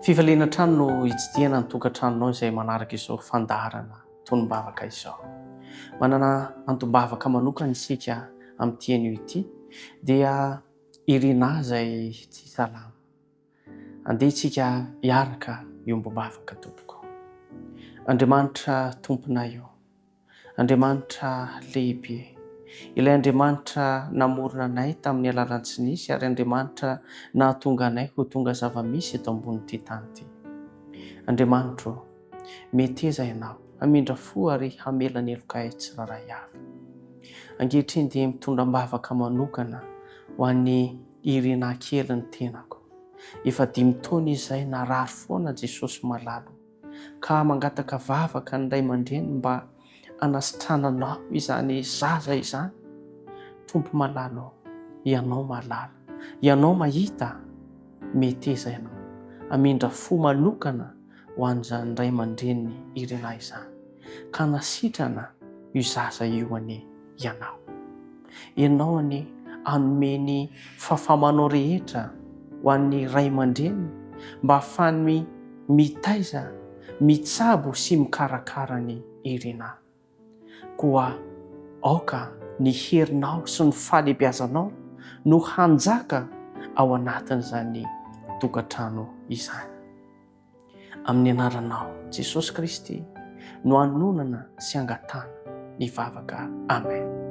Fifaliana hatrany no hitsidihana ny tokantranonao izay manaraka izao fandaharana tonom-bavaka izao. Manana antom-bavaka manokana isika amin'ity anio ity dia Irina izay tsy salama. Andeha isika hiaraka hiombom-bavaka tompoko. Andriamanitra Tomponay ô, Andriamanitra lehibe, ilay Andriamanitra namorona anay tamin'ny alalan'ny tsy nisy ary Andriamanitra nahatonga anay ho tonga zava-misy eto ambonin'ity tany ity. Andriamanitro ô, meteza Ianao hamindra fo ary hamela ny helokay tsirairay avy. Ankehitriny dia mitondra am-bavaka manokana ho an'i Irina kely ny tenako. Efa dimy taona izy izay narary foana Jesosy malala o. Ka mangataka vavaka ny ray aman-dreniny mba hanasitrananao izany zaza izany. Tompo malala o, Ianao mahalala, Ianao mahita, meteza Ianao hamindra fo manokana ho an'izany ray aman-dreniny Irina izany. Ka hanasitrana io zaza io anie Ianao. Ianao anie hanome ny fahafahamanao rehetra ho an'ny ray aman-dreniny mba hahafahany mitaiza, mitsabo sy mikarakara an'i Irina. Koa aoka ny herinao sy ny fahalehibiazanao no hanjaka ao anatin'izany tokantrano izany. Amin'ny anaranao Jesosy Kristy no anonana sy angatahana ny vavaka. Amen.